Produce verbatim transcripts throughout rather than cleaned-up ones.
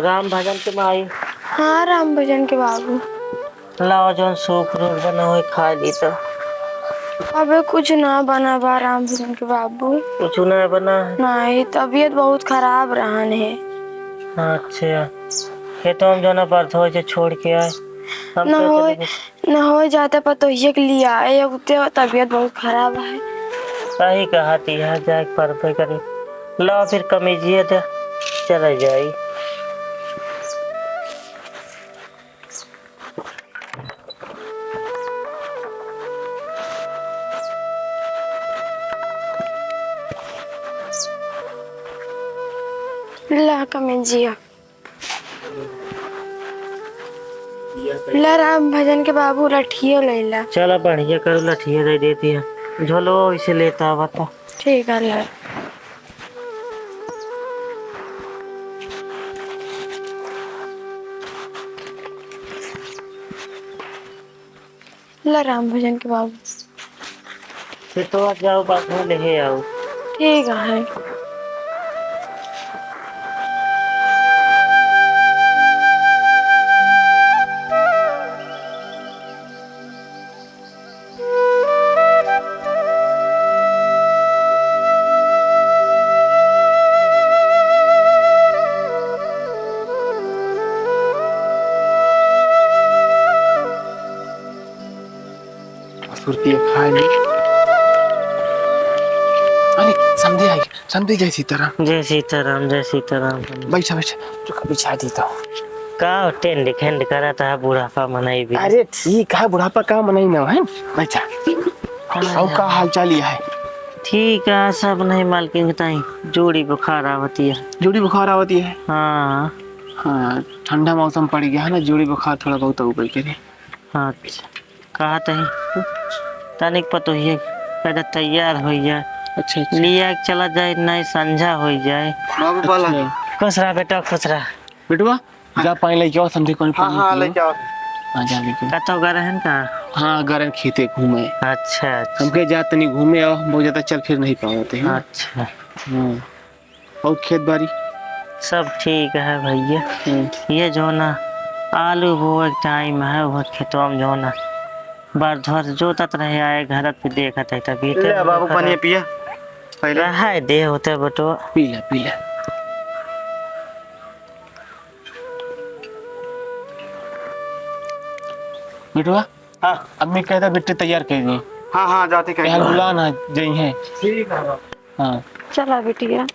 राम भजन के माई। हाँ, राम भजन के बाबू। लाओ, जौन सूप रोट बना होई, खा ली तो। अबे कुछ ना बना बा, राम भजन के बाबू। कुछ ना बना है? नहीं, तबीयत बहुत खराब रहन है। अच्छा, खेतवा में जौन बरधो से छोड़ के आए। हम ना तो होई, चले गए। ना होई जाता पतोहिए के लिया, ए, अब तो तबीयत बहुत खराब है। सही कहा थी, यहाँ जाए के परबे करी। लाओ फिर कमीजिए दे, चले जाई। ला कमीजिया। ला राम भजन के बाबू लठियो लैला। चला बढ़िया करू, लठिया दे देती है। झोलो इसे लेता आवता। ठीक है, ला। ला राम भजन के बाबू। खेतवा जाओ, बाबू ले आओ। ठीक है। सुरतिया खाए ली। अरे, समधी आई, समधी, जय सीताराम। जय सीताराम, जय सीताराम। बैठा, बैठा, चुका बिछा दी तो। का टेंड खेंड करत है बुढ़ापा मनई भी? अरे ठीक है, बुढ़ापा का मनई ना है, बैठा। हाँ और यार। का हाल चाल है? ठीक है, सब नहीं मालकिन के ताई जोड़ी बुखार आवती है। जोड़ी बुखार आवती है? हाँ। हाँ, ठंडा मौसम पड़ गया है ना, जोड़ी बुखार थोड़ा बहुत हो गई करे। अच्छा। कहा तही तनिक पतोहिए पैदा तैयार हो जाए। अच्छा, अच्छा। लिया के चला जाए, नहीं संझा हो जाए। बाबू पाला। अच्छा। खुश रहा बेटा, खुश रहा। बेटवा, जा पानी लेके आओ, समधी पानी हाँ, पी हाँ, लो। लेके आओ। हाँ, जा लेके आओ। कतौ गए रहन का? हाँ, गए रहन खेते घूमे। अच्छा, अच्छा। हमके जा तनी घूमे आओ, बहुत ज्यादा चल फिर नहीं पावत है। अच्छा। हाँ। और खेत बाड़ी? सब ठीक है भैया। हम्म। ये जो ना आलू बोए के टाइम है, वो खेतवा में जो ना बरधवा से जोतत रहे, आए घर पे देखत है, तभी ले तो बाबू, देखत पानी है। पिया पहले। रहा है दे होते बटो। पी ले, पी ले। बेटवा, हाँ। अम्मी कहता बिट्टी तैयार कर दी। हाँ, हाँ, जाते कह यार दो। बुला ना, जई है। ठीक है बाबू। हाँ। चला बिटिया।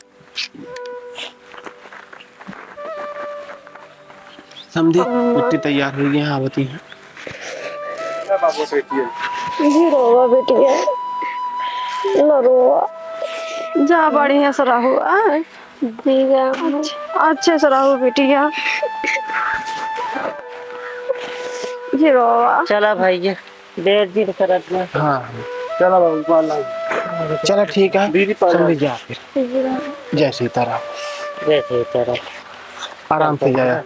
समधी, हाँ। बिट्टी तैयार हो गई है, आवती है। जी रोवा बिटिया, न रोवा। जा बढ़िया से रहो, आ। जी जा। अच्छे, अच्छे से रहो बिटिया। जी रोवा। चला भाई, ये देर दिन करत ना। हाँ। चला बाबू, पाला। चला ठीक है, बीड़ी पाला। समधी जा फिर। जी रोवा। जय सीताराम। जय सीताराम। आराम से जाया।